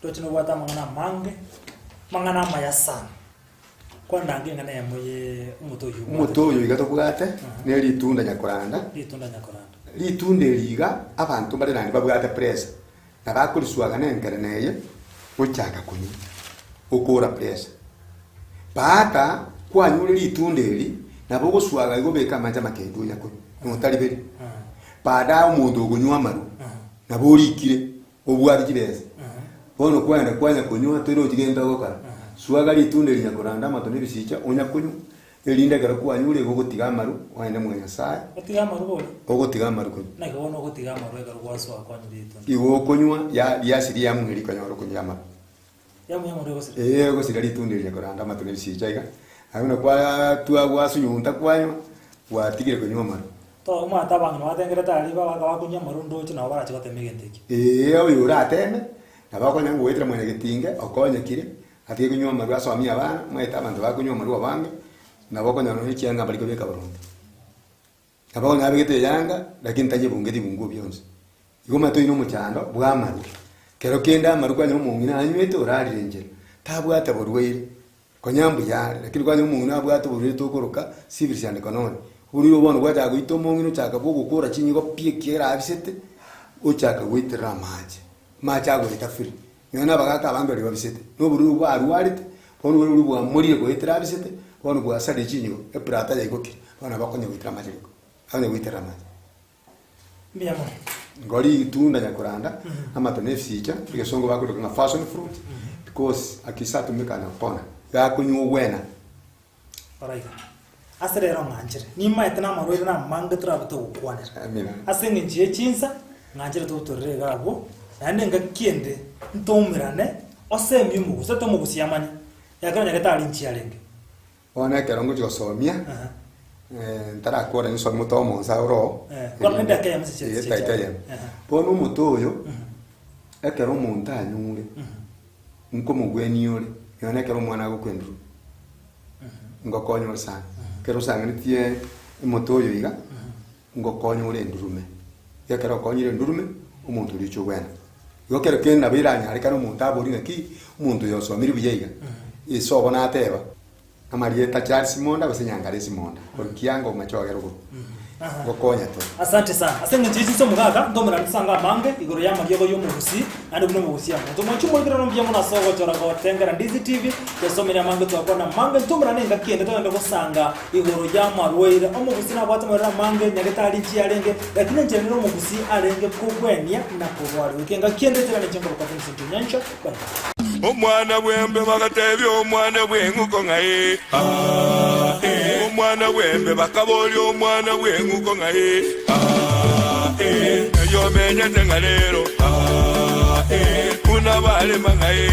roche nobwate amang'ana amange, amang'ana amaya sana. Kwandange eng'ana eyemo ye omote oyio obwate. Omote oyo iga tobwate, ne ritunda nyakoranda. Ritunda nyakoranda. Ritunda eri iga, abanto mbare naende babwate pressure, na bakoriswaga na enkerene eye, gochaka konywa, okora pressure. Baata kwanyure ritunda eri, nabo ogoswaga igo obeke amache amakendu onya konywa, notariberi. Baadaye omonto okonywa amarwa, nabo orikire, obwate chibesa, bono kwaenda kwanya konywa torochi gento ogokora, swaga ritunda eri nyakoranda amato na ebisicha onya konywa, erinde ekero kwanyure igo ogotiga amarwa oende mwa Nyasaye, Otige amarwa bori? ogotiga amarwa konywa. Naki bono ogotiga amarwa ekero gwasoa kwanywa ritunda? Igo okonywa ya riasiri riamwe rikonyora okonywa amarwa. Ee, ogosira ritunda eria koranda amato na ebisicha iga, aye buna kwatua gwasunyunta kwanywa, gwatigire konywa amarwa. Ee, oyo orateme, nabo akonya ngoetera mwanyagetinge, okonyekire, atige konywa amarwa asomie abana, omanyete abanto bakonywa amarwa abange, nabo okonyora nonya chianga mbari kobeka boronge. Nabo onye abegete eyanga, lakini tanyebungeti ebunguo bionsi. Igo omanyete oino omochando bw'amarwa. Kero kende amarwa kwanyora omong'ina anywete orarire enchera, tabwate borwaire, konya mbuya are, lakini kwanyora omong'ina abwate oborwaire tokoroka syphilis and gonorrhea. Oborwaire obo bono bwachaka goita omong'ina ochaka bwogokora chinyigo pi ekiagera abisete, ochaka goiterera amache, amache agoeta free. Nonya na abagaaka abange baria babisete, na oborwaire obwo arwarete, bono oborwaire oria bwamorire goetera abisete, bono bwasarire chinyigo, eprata yaigokire, bono nabo akonya goitera amache riko, akonya goiterera amache. Mbuya mono. Ngori ritunda nyakoranda, amato na ebisicha, egesongo bakoroka ng'a passion fruit, because akisatumika anapona, gakonywa ogwena. Alright. Ase rero ng'anchire. Nimaete namarwaire namange torabe togokwanera. Amina. Ase eng'encho ye chinsa, ng'anchire tobutorere iga abwo. Naende engaki ende ntoumerane osemie omogusi, ase omogusi amanye, ekero nyagetari inche arenge. Bono ekero ngochia gosomia, ntarakora ninsome omote omonsa ore oo, Eh, bono edakika eyemo ase Eh, edakika eyemo. Bono omote oyo, ekero omonto anyure, nkomogwenia ore, nonya ekero omwana agokwa enduru, ngokonya ore sana. Ekero osang'anetie omote oyo iga, ngokonya ore endurume. Igo ekero okonyire endurume, omonto oria ocha obwena. Igo kero kende nabo eranyarekane omonto abori ng'aki, omonto oyo osomire buya iga, ase obo nateba, amarieta Charles Monda gose Nyangaresi Monda, korwa Kiango Machoge rogoro. Ngokonya tore. Asante sana. Ase eng'encho ye chinsa omogaka, ntomerane tosange amange igoro y'amariogo y'omogusii, naende buna omogusii amonto. Mwanche omoikeranu mbuya mono ase ogochora gotengera Ndizi TV, twesomire amange twakwana amange, ntomerane engaki ende togende gosanga igoro y'amarwaire. Omogusii nabwate amarwaire amange, nyagetari nchiarenge, lakini enchera nere omogusii arenge kogwenia na korwaria. Goika engaki ende eterane inche nkoroka Vincent Onyancha. Bye bye. Omwana bw'embe bagatebia omwana bw'eng'uko ng'a ah, eh. Omwana bw'embe bakaboria omwana bw'eng'uko ng'a ah, eh. Ng'ai omenyete ng'a rero ah, eh. Buna barema ng'a.